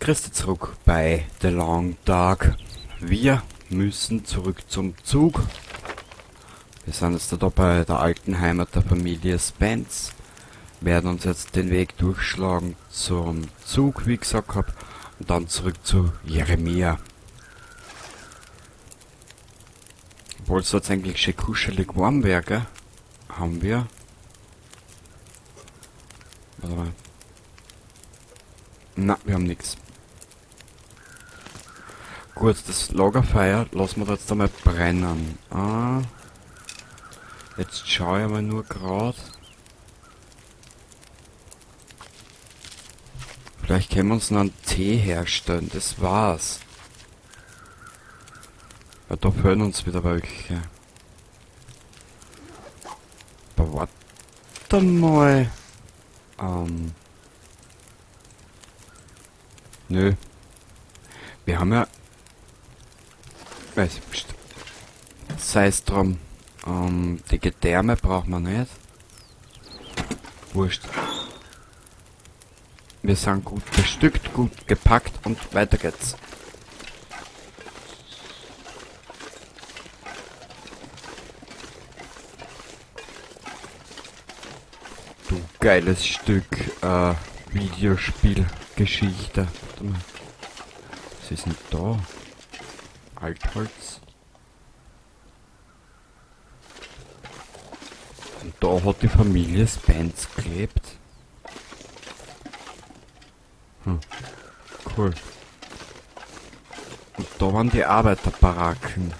Grüß dich zurück bei The Long Dark. Wir müssen zurück zum Zug. Wir sind jetzt da bei der alten Heimat der Familie Spence. Werden uns jetzt den Weg durchschlagen zum Zug, wie ich gesagt hab, und dann zurück zu Jeremia. Obwohl es jetzt eigentlich schön kuschelig warm wäre, gell? Haben wir. Warte mal. Na, wir haben nix. Gut, das Lagerfeuer lassen wir da jetzt einmal brennen. Ah. Jetzt schau ich mal nur grad. Vielleicht können wir uns noch einen Tee herstellen, das war's. Weil da fehlen uns wieder welche. Aber warte mal. Nö. Wir haben ja... Weiß ich, pst. Sei's drum. Die Gedärme brauchen wir nicht. Wurscht. Wir sind gut bestückt, gut gepackt und weiter geht's. Du geiles Stück Videospielgeschichte. Warte mal. Was ist denn da? Altholz. Und da hat die Familie Spence gelebt. Cool. Und da waren die Arbeiterbaracken.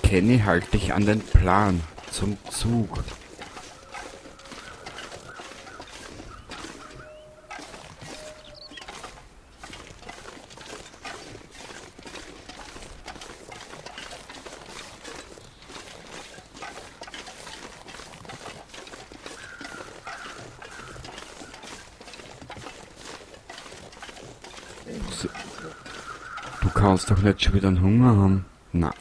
Kenny, halt dich an den Plan zum Zug. Du kannst doch nicht schon wieder einen Hunger haben. Na.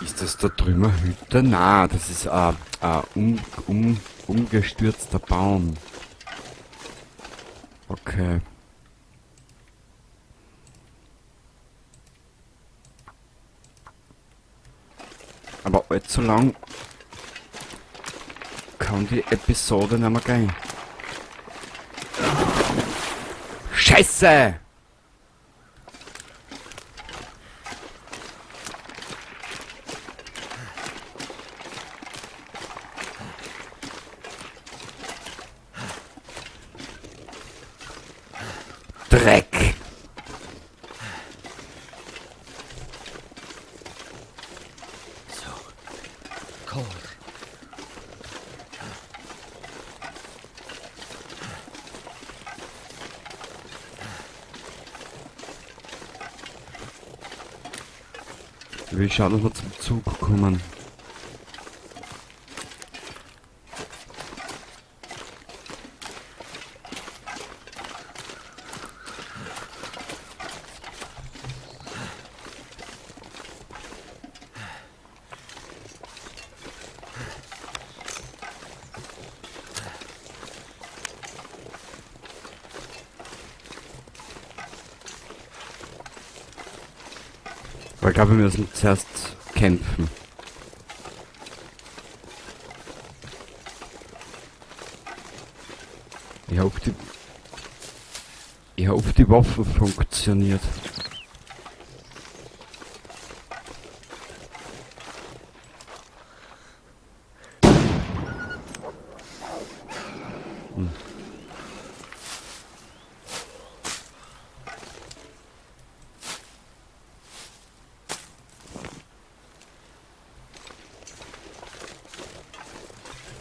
Ist das da drüben eine Hütte? Na, das ist ein umgestürzter Baum. Okay. Aber allzu lang kann die Episode nicht mehr gehen. Scheiße! Dreck! So cold. Ich will schauen, dass wir zum Zug kommen. Aber ich glaube, wir müssen zuerst kämpfen. Ich hoffe, die Waffe funktioniert.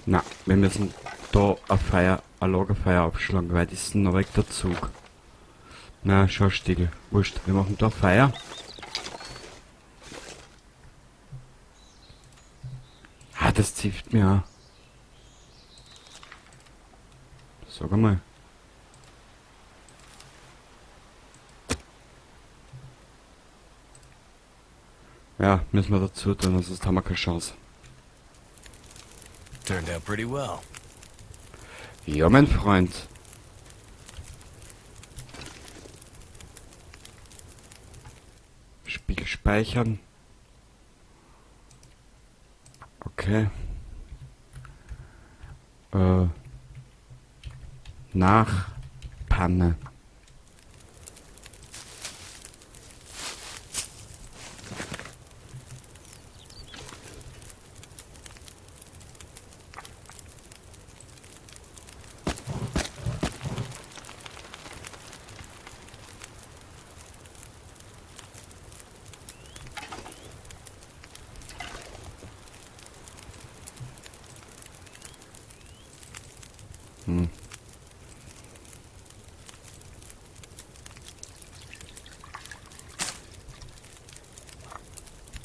Na, wir müssen da ein Lagerfeuer aufschlagen, weil das ist noch weg der Zug. Na, schau, Stiegel. Wurscht, wir machen da Feuer. Ah, das zieht mir auch. Sag einmal. Ja, müssen wir dazu tun, sonst haben wir keine Chance. Turned out pretty well. Ja, mein Freund. Spiel speichern. Okay. Nach Panne.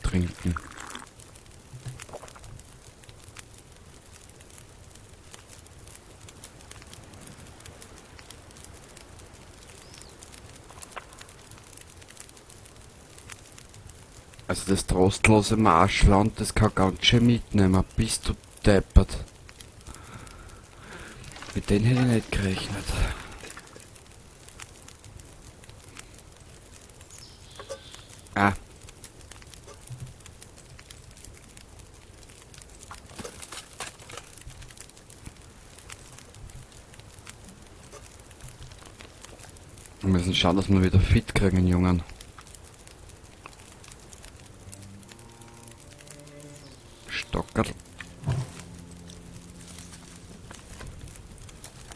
Trinken. Also das trostlose Marschland, das kann ganz schön mitnehmen. Bist du deppert. Mit denen hätte ich nicht gerechnet. Ah. Wir müssen schauen, dass wir wieder fit kriegen, Jungen. Stockerl.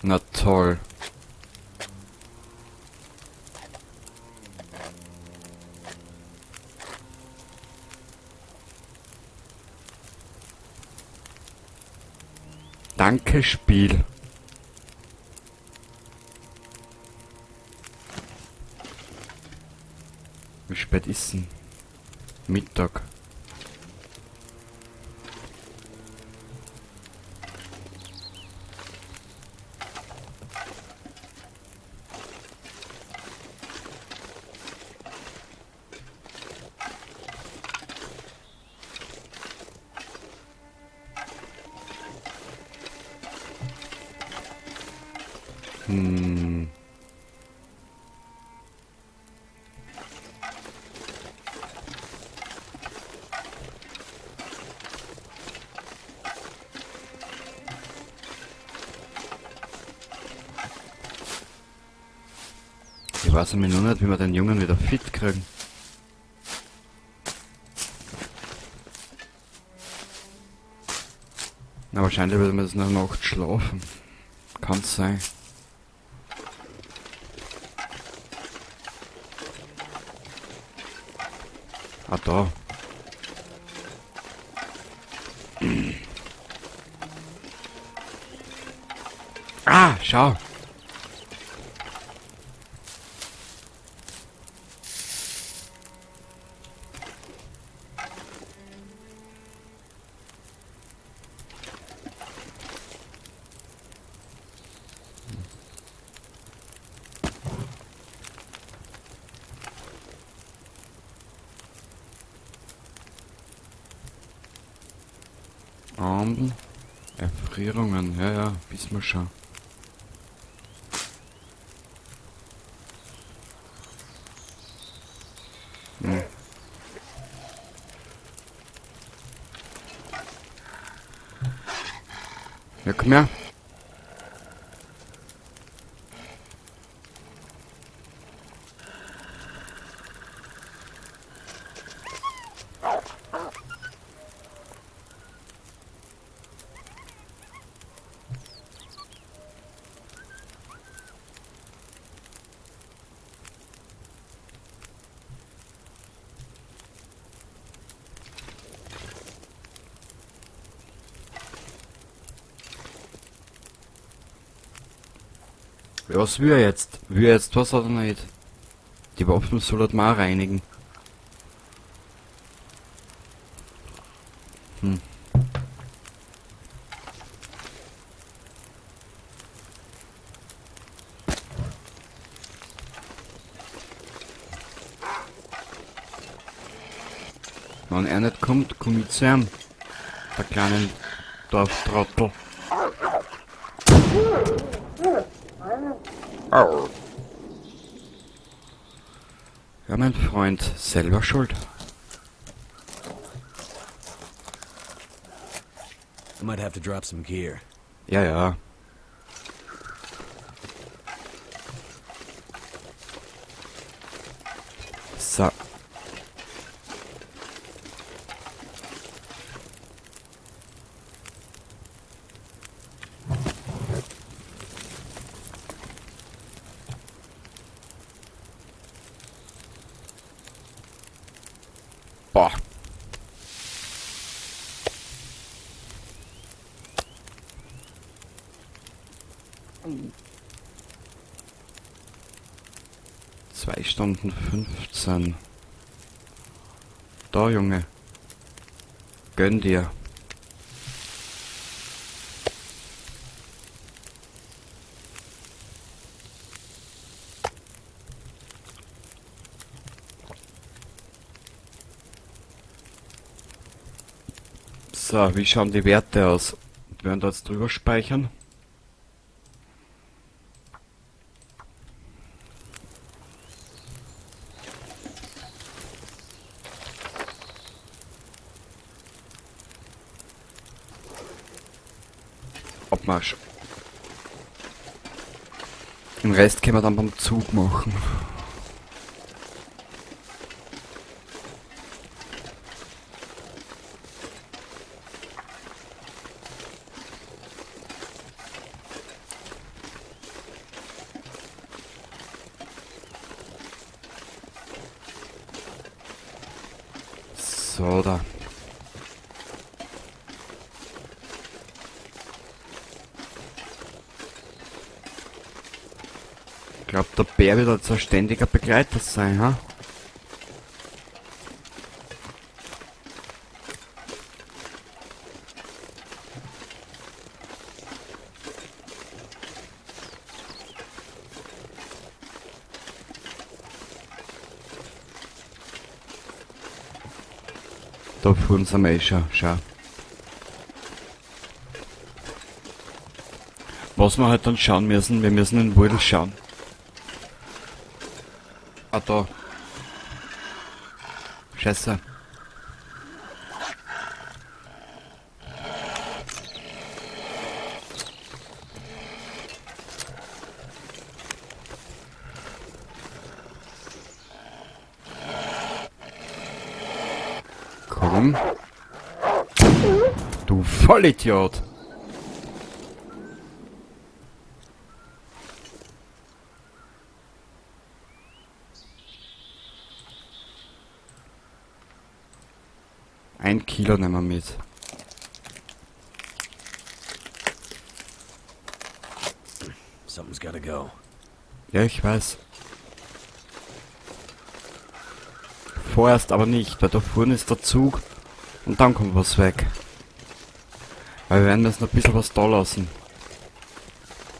Na toll. Danke, Spiel. Wie spät ist denn? Mittag. Ich weiß nämlich nur nicht, wie wir den Jungen wieder fit kriegen. Na, wahrscheinlich werden wir das noch Nacht schlafen. Kann's sein. Ah, da. Ah, schau. Erfrierungen, ja, ja, wissen wir schon. Ja, komm her. Ja, was will er jetzt? Will er jetzt was oder nicht? Die Waffen soll er mal reinigen. Wenn er nicht kommt, komm ich zu ihm. Der kleinen Dorftrottel. Ja, mein Freund, selber schuld. I might have to drop some gear. Ja, ja. So. Boah. 2 Stunden 15. Da, Junge. Gönn dir. So, wie schauen die Werte aus? Wir werden da jetzt drüber speichern. Abmarsch. Den Rest können wir dann beim Zug machen. So, da. Ich glaub, der Bär wird jetzt ein ständiger Begleiter sein, ha? Da fuhren sie eh schon, schau. Was wir halt dann schauen müssen, wir müssen in den Wald schauen. Ah, da. Scheiße. Komm. Du Vollidiot! 1 Kilo nehmen wir mit. Something's gotta go. Ja, ich weiß. Vorerst aber nicht, weil da vorne ist der Zug und dann kommt was weg. Weil wir werden müssen ein bisschen was da lassen.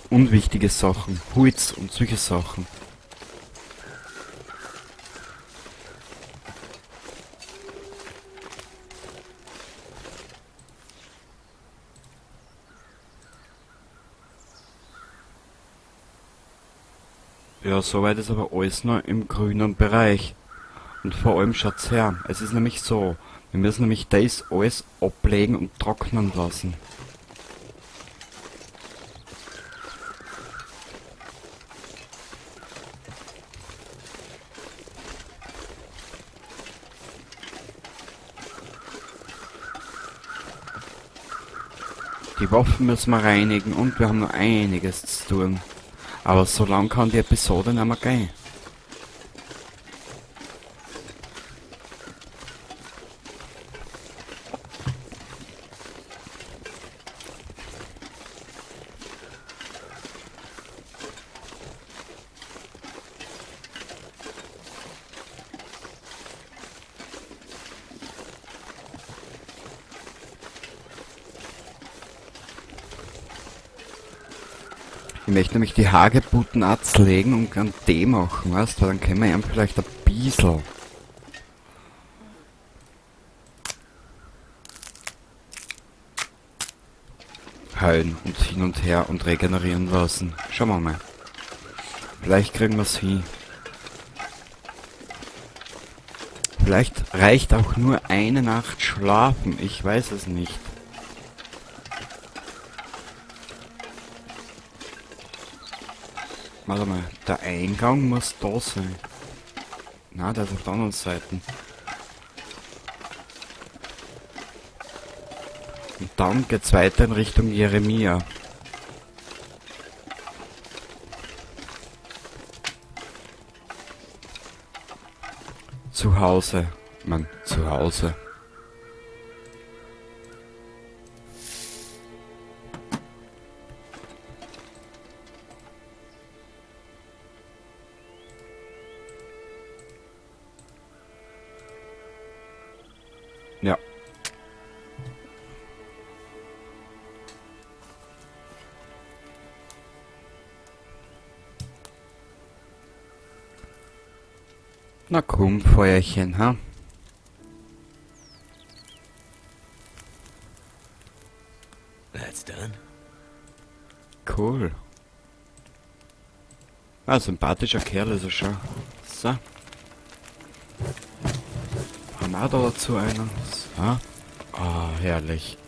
Unwichtige Sachen, Holz und solche Sachen. Ja, soweit ist aber alles noch im grünen Bereich. Und vor allem schaut's her, es ist nämlich so, wir müssen nämlich das alles ablegen und trocknen lassen. Die Waffen müssen wir reinigen und wir haben noch einiges zu tun. Aber so lang kann die Episode nicht mehr gehen. Ich möchte nämlich die Hagebutten auch zerlegen und einen Tee machen, weißt du, weil dann können wir ihm vielleicht ein bisschen. Heilen und hin und her und regenerieren lassen. Schauen wir mal. Vielleicht kriegen wir's hin. Vielleicht reicht auch nur eine Nacht schlafen. Ich weiß es nicht. Warte mal, der Eingang muss da sein. Na, der ist auf der anderen Seite. Und dann geht's weiter in Richtung Jeremia. Zu Hause. Mann, zu Hause. Ja. Na komm, Feuerchen, ha? That's done. Cool. Ah, sympathischer Kerl ist er schon. So. Haben wir da dazu einen? So. Ah, herrlich.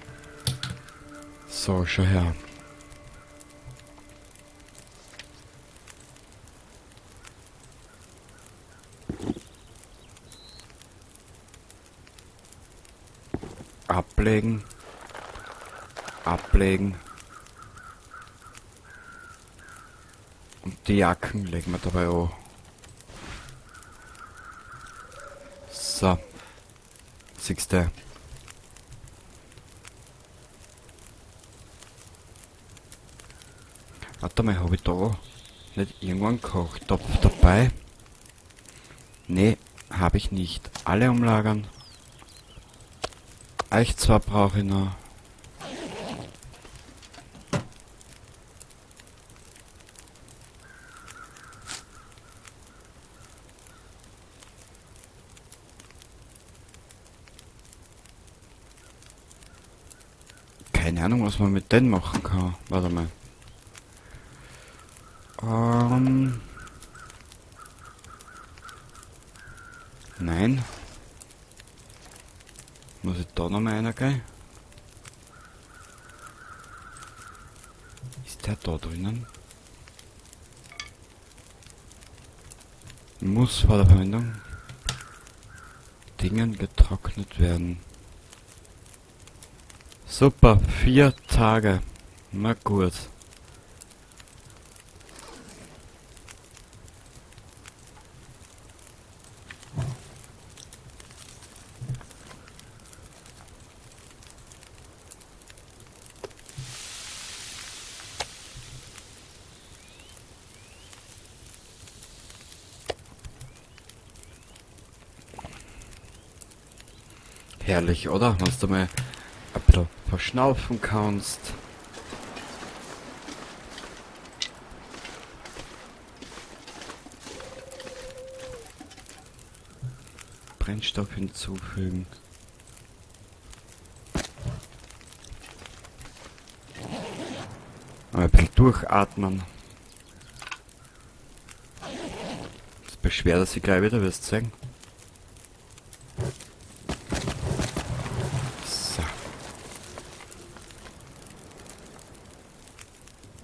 So, schau her. Ablegen. Ablegen. Und die Jacken legen wir dabei auch. So. Siehst du. Warte mal, hab ich da nicht irgendwann einen Kochtopf dabei? Nee, hab ich nicht. Alle umlagern. Euch zwar brauche ich noch. Keine Ahnung, was man mit denen machen kann. Warte mal. Nein. Muss ich da noch mal einer gehen? Ist der da drinnen? Muss vor der Verwendung Dingen getrocknet werden. Super, 4 Tage. Na gut. Herrlich, oder? Wenn du mal ein bisschen verschnaufen kannst. Brennstoff hinzufügen. Mal ein bisschen durchatmen. Das beschwert er sich gleich wieder, wirst du sehen.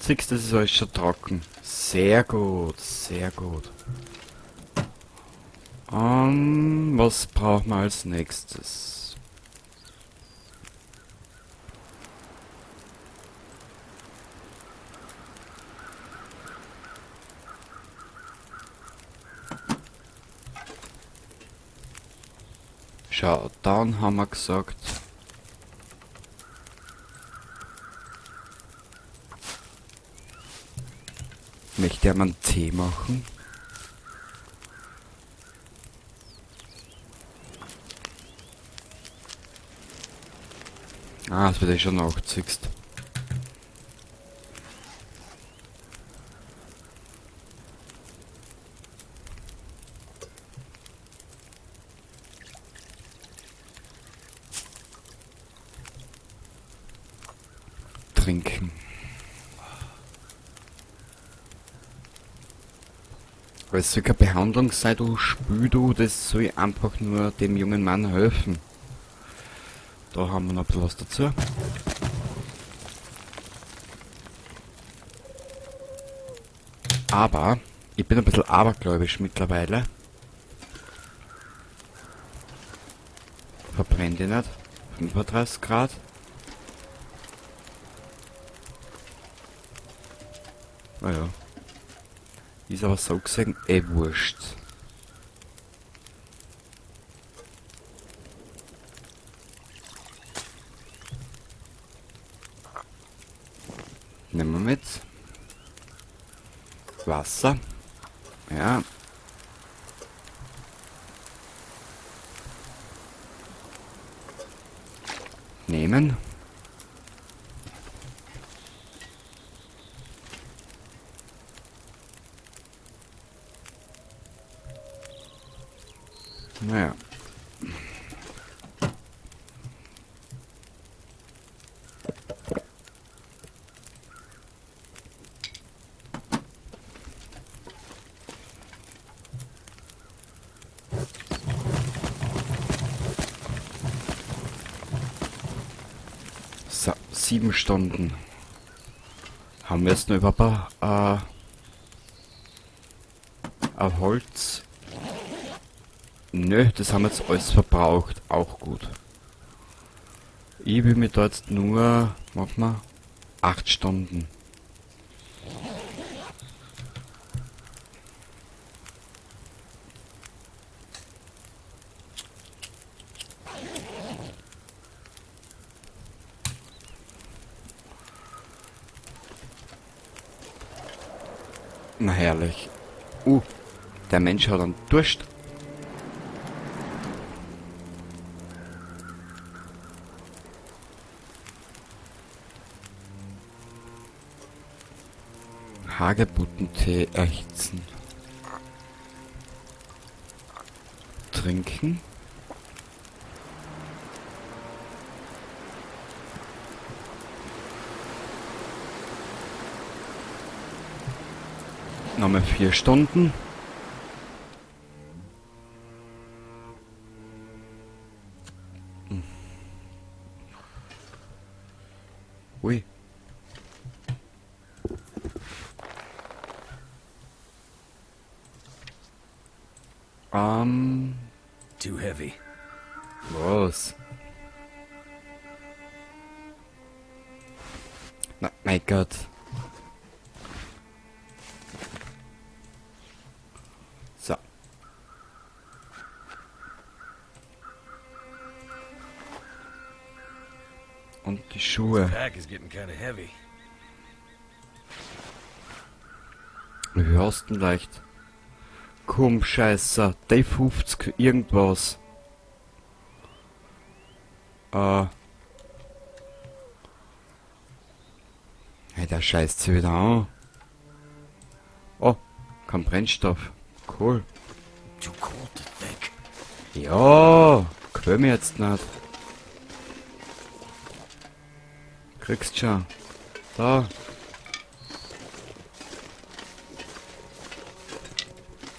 Siehst, das ist alles schon trocken. Sehr gut, sehr gut. Was brauchen wir als nächstes? Schau, dann haben wir gesagt... Möchte er mal einen Tee machen? Ah, das wird eh schon nachziehst. trinken. Aber es soll keine Behandlung sein, du Spül, du, das soll einfach nur dem jungen Mann helfen. Da haben wir noch ein bisschen was dazu. Aber, ich bin ein bisschen abergläubisch mittlerweile. Verbrennt ihn nicht. 35 Grad. Naja. Ist aber so gesehen eh wurscht. Nehmen wir mit. Wasser. Ja. Nehmen. Naja. So, 7 Stunden. Haben wir jetzt noch überhaupt ein Holz? Nö, das haben wir jetzt alles verbraucht. Auch gut. Ich will mir da jetzt nur, mach mal, 8 Stunden. Na herrlich. Der Mensch hat einen Durst. Hagebuttentee erhitzen. Trinken. Nochmal 4 Stunden. Ui. Too heavy. Was? Na, mein Gott. So. Und die Schuhe. This pack is getting kind of heavy. Du hörst ihn leicht. Komm, Scheiße. D50, irgendwas. Hey, der scheißt sie wieder an. Oh, kein Brennstoff. Cool. Too cold to think. Ja, quäl mich jetzt nicht. Kriegst schon. Da.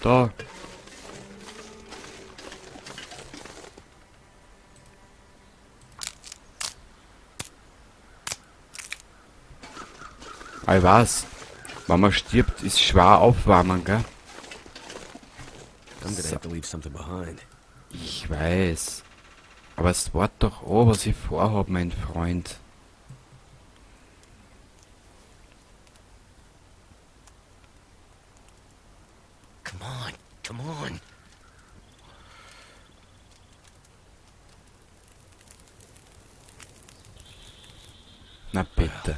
Da. Ah, ich weiß. Wenn man stirbt, ist schwer aufwärmen, gell? I'm gonna So. have to leave something behind. Ich weiß. Aber es war doch auch, was ich vorhab, mein Freund. Come on, come on. Na bitte.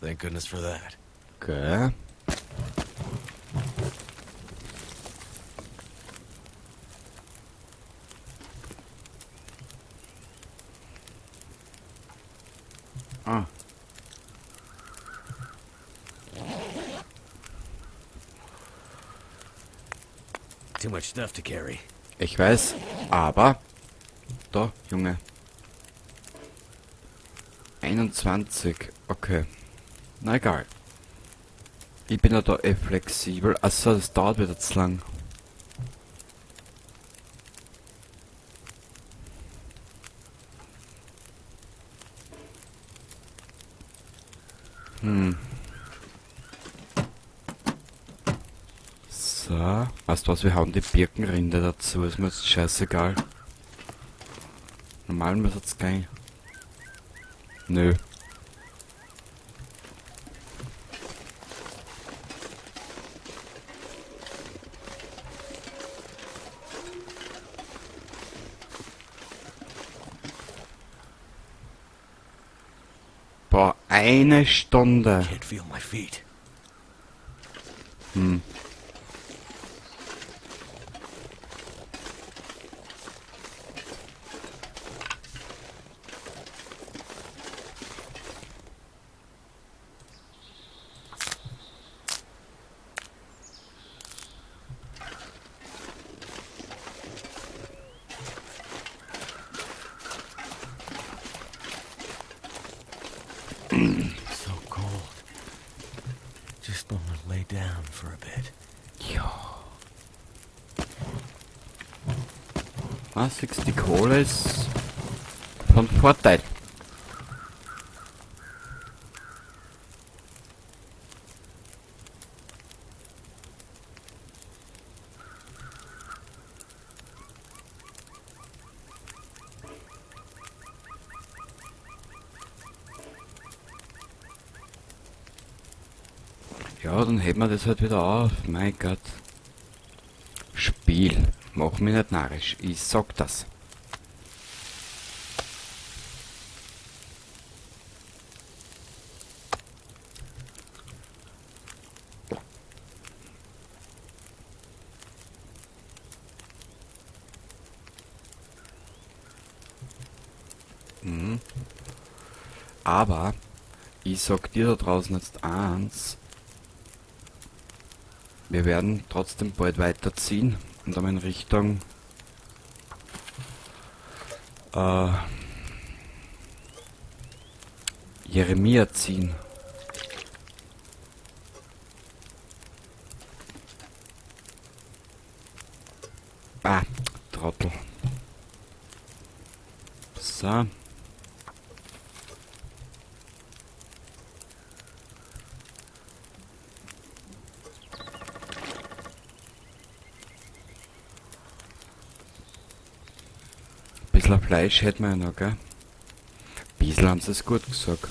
Thank goodness for that. Gell? Ah. Too much stuff to carry. Ich weiß, aber da, Junge. 21, okay. Na egal. Ich bin ja da eh flexibel. Achso, das dauert wieder zu lang. So, weißt du was, wir hauen die Birkenrinde dazu, ist mir jetzt scheißegal. Normal muss jetzt gehen. Nö. Boah, eine Stunde. Can't feel my feet. So cold. Just want to lay down for a bit. Ja. Was, siehst du, die Kohle ist von Vorteil. Ja, dann heben wir das halt wieder auf. Mein Gott. Spiel. Mach mich nicht narrisch. Ich sag das. Aber ich sag dir da draußen jetzt eins. Wir werden trotzdem bald weiterziehen und dann in Richtung Jeremia ziehen. Ah, Trottel. So. Bisschen Fleisch hätten wir ja noch, gell? Bisschen haben sie es gut gesagt.